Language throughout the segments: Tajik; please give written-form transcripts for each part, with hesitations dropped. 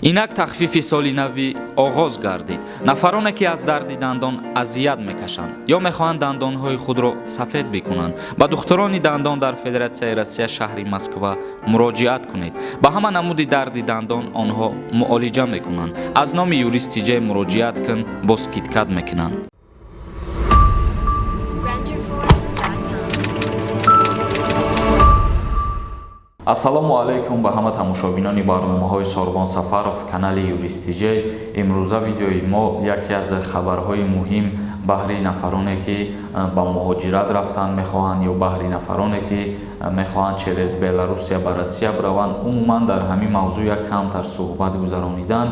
Инак тахфифи соли навӣ оғоз гардид. Нафароне, ки аз дарди дандон азият мекашанд ё мехоҳанд дандонҳои худро сафед бикунанд, ба духтурони дандон дар Федератсияи Россия, шаҳри Москва муроҷиат кунед. Ба ҳама намуди дарди дандон онҳо муолиҷа мекунанд. Аз номи Юрист Тиҷай муроҷиат кун, бо скидка мекунанд. Renderforest.com. Ассалому алайкум ба ҳама тамошобинони барномаҳои Сорбон Сафаров, канали Юрист Тиҷай. Имрӯза видеои мо яке аз хабарҳои муҳим баҳри нафароне, ки ба муҳоҷират рафтан мехоҳанд, ё баҳри нафароне, ки мехоҳанд через Беларусия ба Россия бираванд. Умуман, дар ҳамин мавзӯъ як камтар суҳбат гузаронидан,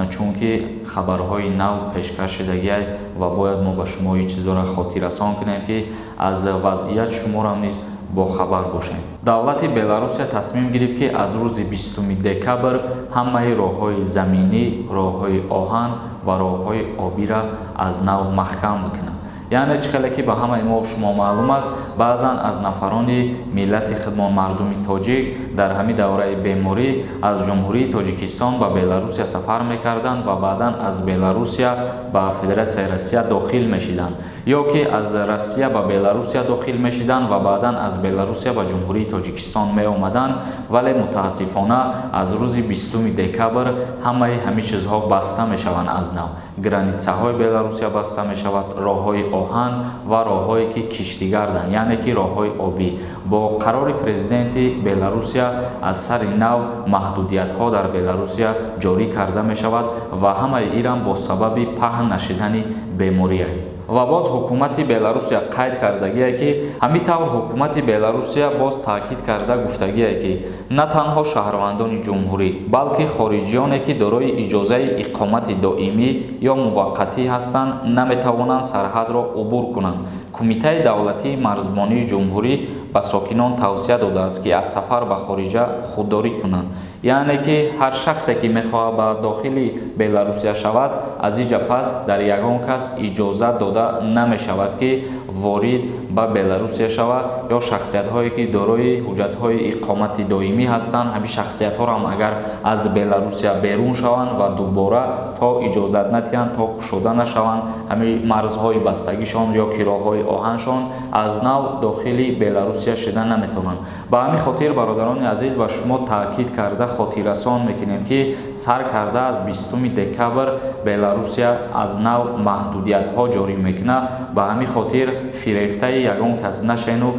чунки хабарҳои нав пешкаш шудагиай ва бояд мо ба шумо ин чизоро хотиррасон кунем, ки аз вазъият шуморам низ бохабар бошем. Давлати Беларусия тасмим гирифт, ки аз рӯзи 20 декабр ҳамаи роҳҳои заминӣ, роҳҳои оҳан ва роҳҳои обиро аз нав маҳкам бикунад. Яъне чӣ хеле ки ба ҳамаи мо шумо маълум аст, баъзан аз нафарони миллати худмон, мардуми тоҷик, дар ҳамин давраи беморӣ аз Ҷумҳурии Тоҷикистон ба Беларусия сафар мекарданд ва баъдан аз Беларусия ба Федератсияи Россия дохил мешиданд, ё ки аз Россия ба Беларусия дохил мешиданд ва баъдан аз Беларусия ба Ҷумҳурии Тоҷикистон меомаданд. Вале мутаассифона, аз рӯзи 20 декабр ҳамаи ҳамин чизҳо баста мешаванд. Аз нав границаҳои Беларусия баста мешавад, роҳҳои оҳан ва роҳҳое, ки киштигарданд, яъне ки роҳҳои обӣ. Бо қарори президенти Беларусия аз сари нав маҳдудиятҳо дар Беларусия ҷорӣ карда мешавад ва ҳамаи ирам бо сабаби паҳн нашидани бемория. Ва боз ҳукумати Беларусия қайд кардагие, ки ҳамин тавр ҳукумати Беларусия боз таъкид карда гуфтагие, ки на танҳо шаҳрвандони ҷумҳурӣ, балки хориҷиёне, ки дорои иҷозаи иқомати доимӣ ё муваққатӣ ҳастанд, наметавонанд сарҳадро убур кунанд. Кумитаи давлатии марзбонии ҷумҳурӣ ба сокинон тавсия додааст, ки аз сафар ба хориҷа худдорӣ кунанд. Яъне ки ҳар шахсе, ки мехоҳад ба дохили Беларусия шавад, аз иҷа пас дар ягон кас иҷозат дода намешавад, ки ворид ба Беларусия шавад, ё шахсиятҳое, ки дорои ҳуҷҷатҳои иқомати доимӣ ҳастанд, ҳамин шахсиятҳоро ҳам агар аз Беларусия берун шаванд ва дубора то иҷозат натиҳанд, то кушода нашаванд ҳамин марзҳои бастагишон ё ки роҳҳои оҳаншон, аз нав дохили Беларусия шида наметавонанд. Ба ҳамин хотир, бародарони азиз, ба шумо таъкид карда хотиррасон мекунем, ки сар карда аз 20 декабр Беларусия аз нав маҳдудиятҳо ҷорӣ мекунад. Ба ҳамин хотир фирефтаи ягон кас нашену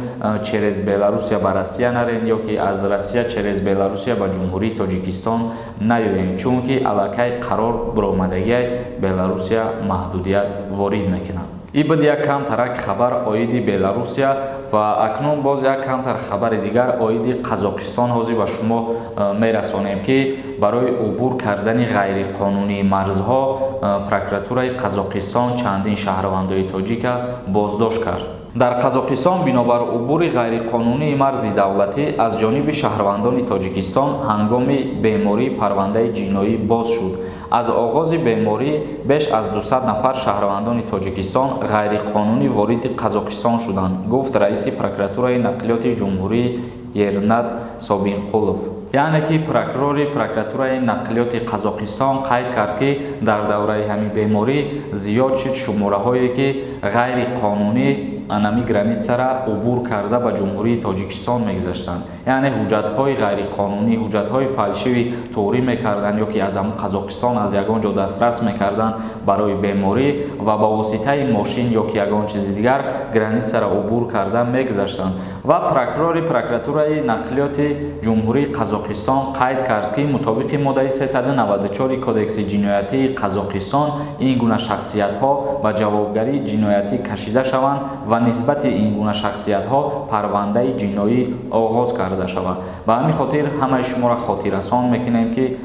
через Беларусия ба Россия нарен ё ки аз Россия через Беларусия ба Ҷумҳурии Тоҷикистон наёен, чунки аллакай қарор биромадагиай, Беларусия маҳдудият ворид мекунад. И буд як камтарак хабар оиди Беларусия. Ва акнун боз як камтар хабари дигар оиди Қазоқистон ҳозир ба шумо мерасонем, ки барои убур кардани ғайриқонунии марзҳо прокуратураи Қазоқистон чандин шаҳрвандои тоҷика боздошт кард. Дар Қазоқистон бинобар убури ғайриқонунии марзи давлатӣ аз ҷониби шаҳрвандони Тоҷикистон ҳангоми беморӣ парвандаи ҷиноӣ боз шуд. Аз оғози беморӣ беш аз 200 нафар шаҳрвандони Тоҷикистон ғайриқонунӣ вориди Қазоқистон шуданд, гуфт раиси прокуратураи нақлиёти ҷумҳурӣ Ернат Собинқулов. Яъне ки прокурори прокуратураи нақлиёти Қазоқистон қайд кард, ки дар давраи ҳамин беморӣ зиёд шуд шумораҳое, ки ғайриқонунӣ анами границара убур карда ба Ҷумҳурии Тоҷикистон мегузаштанд. Яъне ҳуҷҷатҳои ғайриқонунӣ, ҳуҷҷатҳои фальшивӣ туғрӣ мекарданд ё ки аз ҳамн Қазоқистон аз ягон ҷо дастрас мекарданд барои беморӣ ва ба воситаи мошин ё ки ягон чизи дигар границара убур карда мегузаштанд. Ва прокурори прокуратураи нақлиёти Ҷумҳурии Қазоқистон қайд кард, ки мутобиқи моддаи 394 Кодекси ҷиноятии Қазоқистон ин гуна шахсиятҳо ба ҷавобгарии ҷиноятӣ кашида шаванд ва нисбати ин гуна шахсиятҳо парвандаи ҷиноӣ оғоз карда шавад. Ба ҳамин хотир ҳамаи шуморо хотиррасон мекунем, ки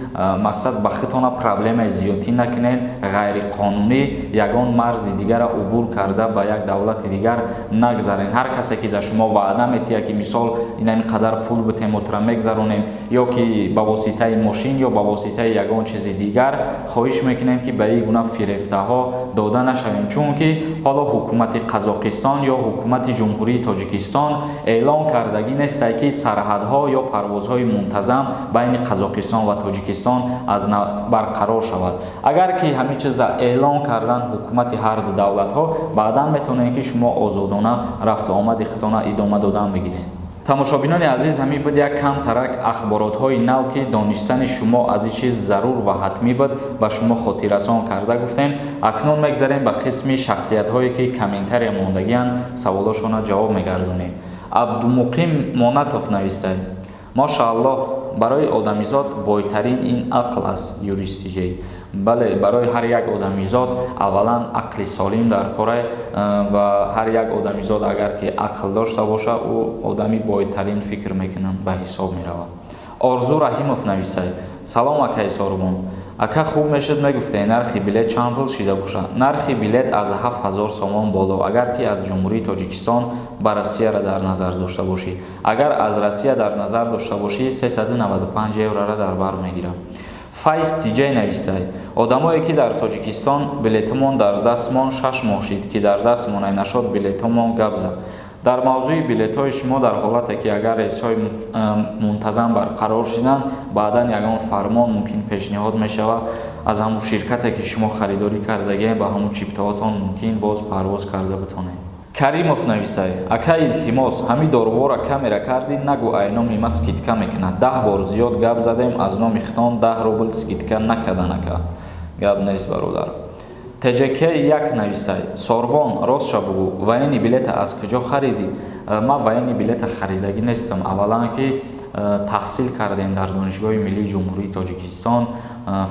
мақсад ба худтона проблемаи зиёдтӣ накунед, ғайриқонунӣ ягон марзи дигара убур карда ба як давлати дигар нагзарен. Ҳар касе, ки дар шумо ваъда метиҳад, ки мисол инами қадар пул битем, мо тура мегзаронем, ё ки ба воситаи мошин, ё ба воситаи ягон чизи дигар, хоҳиш мекунем, ки ба ин гуна фирефтаҳо дода нашавем, чунки ҳоло ҳукумати Қазоқистон Қазоқистон ё ҳукумати Ҷумҳурии Тоҷикистон эълон кардагӣ нестай, ки сарҳадҳо ё парвозҳои мунтазам байни Қазоқистон ва Тоҷикистон аз барқарор шавад. Агар ки ҳамин чиза эълон кардан ҳукумати ҳар ду давлатҳо, баъдан метавонед, ки шумо озодона рафту омади худтона идома додан бигиред. Тамошобинони азиз, ҳамин буд як камтарак ахборотҳои нав, ки донистани шумо аз ин чиз зарур ва ҳатмӣ буд, ба шумо хотиррасон карда гуфтем. Акнун мегзарем ба қисми шахсиятҳое, ки комментария мондагианд, саволошонро ҷавоб мегардонем. Абдумуқим Монатов навистад: «Мошааллоҳ, барои одамизод бойтарин ин ақл аст, юристиҷей». Бале, барои ҳар як одамизод аввалан ақли солим дар кора ва ҳар як одамизод агар ки ақл дошта боша, ӯ одами бойтарин фикр мекунам ба ҳисоб меравад. Орзу Раҳимов нависад: «Салом, акаи Сорбон. Ака, хуб мешуд, мегуфте, нархи билет чанд пул шида бошад?» Нархи билет аз 7000 сомон боло, агар ки аз Ҷумҳурии Тоҷикистон ба Россияро дар назар дошта бошӣ. Агар аз Россия дар назар дошта бошӣ, 395 еврора дар бар мегирад. Файз Тиҷай нависай: «Одамое, ки дар Тоҷикистон билетумон дар дастмон 6 моҳ шид, ки дар дастмонай нашод билетумон, гап зад дар мавзӯи билетҳои шумо. Дар ҳолате ки агар рейсҳои мунтазам барқарор шиданд, баъдан ягон фармон мумкин пешниҳод мешавад аз ҳамун ширкате, ки шумо харидорӣ кардагием, ба ҳамун чиптаҳотон мумкин боз парвоз карда битонед». Каримов нависай: «Ака, илтимос, ҳами доруворо камера кардӣ, нагӯ ай номи ма скидка мекунад. 10 бор зиёд гап задем, аз номи хитон 10 рубл скидка накардан. Ака, гап нест, бародар». ТЖК як нависай: «Сорбон, ростша бугӯ, военный билета аз куҷо харидӣ?» Ман военный билета харидагӣ нестам. Аввалан, ки таҳсил кардем дар Донишгоҳи миллии Ҷумҳурии Тоҷикистон,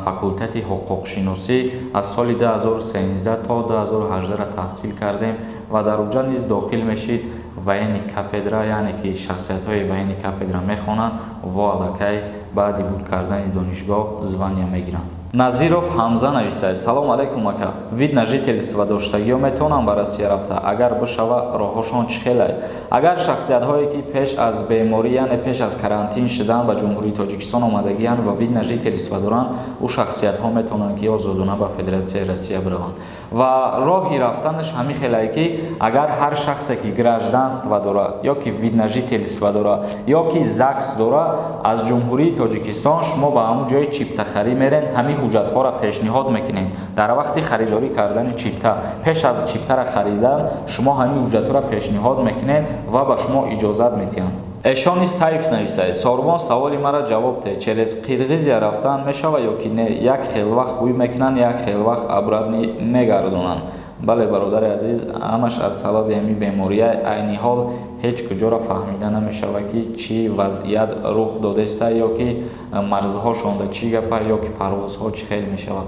факултети ҳуқуқшиносӣ, аз соли 2013 то 2018 таҳсил кардем ва дар уҷа низ дохил мешид военный кафедра, яъне ки шахсиятҳои военный кафедра мехонанд во аллакай баъди буд кардани донишгоҳ звания мегиранд. Назиров Ҳамза нависад: «Салом алайкум, ака. Вид на жительство доштагиё метавонам ба Россия рафта? Агар бишава, роҳҳошон чӣ хелай?» Агар шахсиятҳое, ки пеш аз беморӣ, яъне пеш аз карантин шудан, ба Ҷумҳурии Тоҷикистон омадагиянд ва вид на жительство доранд, ӯ шахсиятҳо метавонанд, ки озодона ба Федератсияи Россия бираванд. Ва роҳи рафтанаш ҳамин хелае, ки агар ҳар шахсе, ки гражданство дорад ё ки вид на жительство дорад, ё ки ЗАГС дорад, аз Ҷумҳурии Тоҷикистон шумо ба ҳамун ҷои чиптахарӣ мерен, ҳамин ҳуҷҷатҳоро пешниҳод мекунед. Дар вақти харидорӣ кардани чипта, пеш аз чиптара харидан, шумо ҳамин ҳуҷҷатҳоро пешниҳод мекунед ва ба шумо иҷозат медиҳанд. Эшони Сайф нависад: «Сорбон, саволи мара ҷавоб де. Через Қирғизия рафтан мешава ё ки не? Як хел вақт ҳуй мекунанд, як хел вақт обратно мегардонанд». Бале, бародари азиз, ҳамаш аз сабаби ҳамин бемория. Айни ҳол ҳеҷ куҷоро фаҳмида намешавад, ки чӣ вазъият рух додаиста, ё ки марзҳошонда чӣ гапа, ё ки парвозҳо чӣ хел мешавад.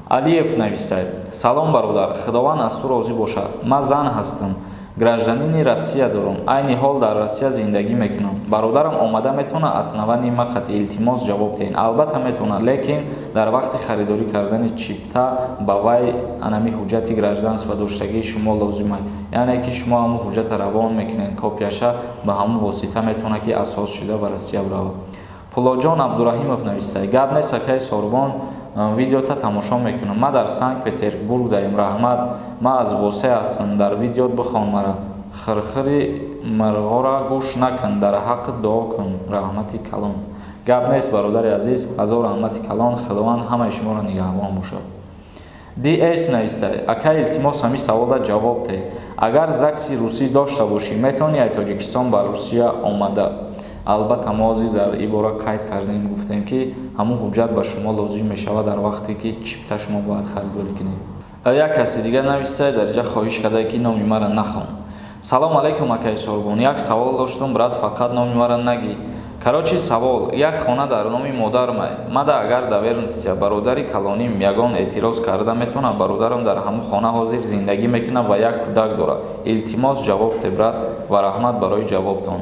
Алиев нависад: «Салом, бародар, Худованд аз ту розӣ бошад. Ман зан ҳастам, гражданини Россия дорам, айни ҳол дар Россия зиндагӣ мекунам. Бародарам омада метавонад основании ма қати? Илтимос, ҷавоб диҳед». Албатта, метавонад, лекин дар вақти харидорӣ кардани чипта ба вай анами ҳуҷҷати гражданство доштагии шумо лозим аст, яъне ки шумо ҳамун ҳуҷҷата равон мекунед, копияша, ба ҳамун восита метавонад, ки асос шуда ба Россия биравад. Пулоҷон Абдураҳимов нависад: «Гап нест, акаи Сорбон, видеота тамошо мекунам. Ман дар Санкт Петербург даем. Раҳмат. Ман аз Восе ҳастам. Дар видеот бихон мара. Хирхири мирғора гӯш накун, дар ҳаққат дуо кун. Раҳмати калон». Гап нест, бародари азиз, ҳазор раҳмати калон. Худованд ҳамаи шуморо нигаҳбон бошад. Дс нависад: «Ака, илтимос, ҳамин саволда ҷавоб деҳ. Агар ЗАГСи русӣ дошта бошӣ, метавонӣ аз Тоҷикистон ба Русия омада?» Албатта, мо ҳозир дар ин бора қайд кардем, гуфтем, ки ҳамун ҳуҷҷат ба шумо лозим мешавад дар вақте ки чипта шумо бояд харидорӣ кунед. Як каси дига нависад, дар инҷа хоҳиш кардае, ки номи мара нахон: «Салом алайкум, акаи Сорбон. Як савол доштум, брат, фақат номи мара нагӣ. Короче, савол: як хона дар номи модармай. Мада агар доверенность, бародари калоним ягон эътироз карда метавонад? Бародарам дар ҳамун хона ҳозир зиндагӣ мекунад ва як кӯдак дорад. Илтимос, ҷавоб те, брат, ва раҳмат барои ҷавобтон».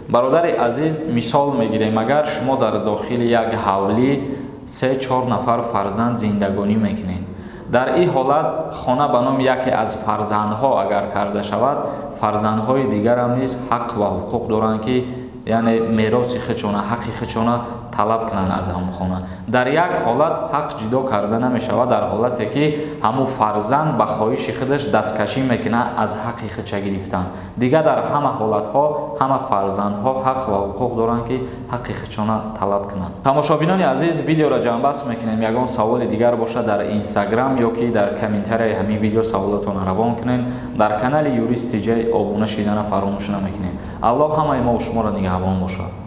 Бародари азиз, мисол мегирем: агар шумо дар дохили як ҳавлӣ се чор нафар фарзанд зиндагонӣ мекунед, дар ин ҳолат хона ба номи яке аз фарзандҳо агар карда шавад, фарзандҳои дигарам низ ҳақ ва ҳуқуқ доранд, ки яъне мероси худшона, ҳаққи худшона Талаб кунанд аз ҳамун хона. Дар як ҳолат ҳақ ҷудо карда намешавад, дар ҳолате ки ҳамун фарзанд ба хоҳиши худаш дасткашӣ мекунад аз ҳаққи худша гирифтан. Дигар дар ҳама ҳолатҳо ҳама фарзандҳо ҳақ ва ҳуқуқ доранд, ки ҳаққи худшона талаб кунанд. Тамошобинони азиз, видеоро ҷамъбаст мекунем. Ягон саволи дигар бошад, дар Инстаграм ё ки дар комментарияи ҳамин видео саволотонро равон кунед. Дар канали Юрист Тиҷай обуна шидана фаромӯш намекунем. Аллоҳ ҳамаи мо шуморо нигаҳбон бошад.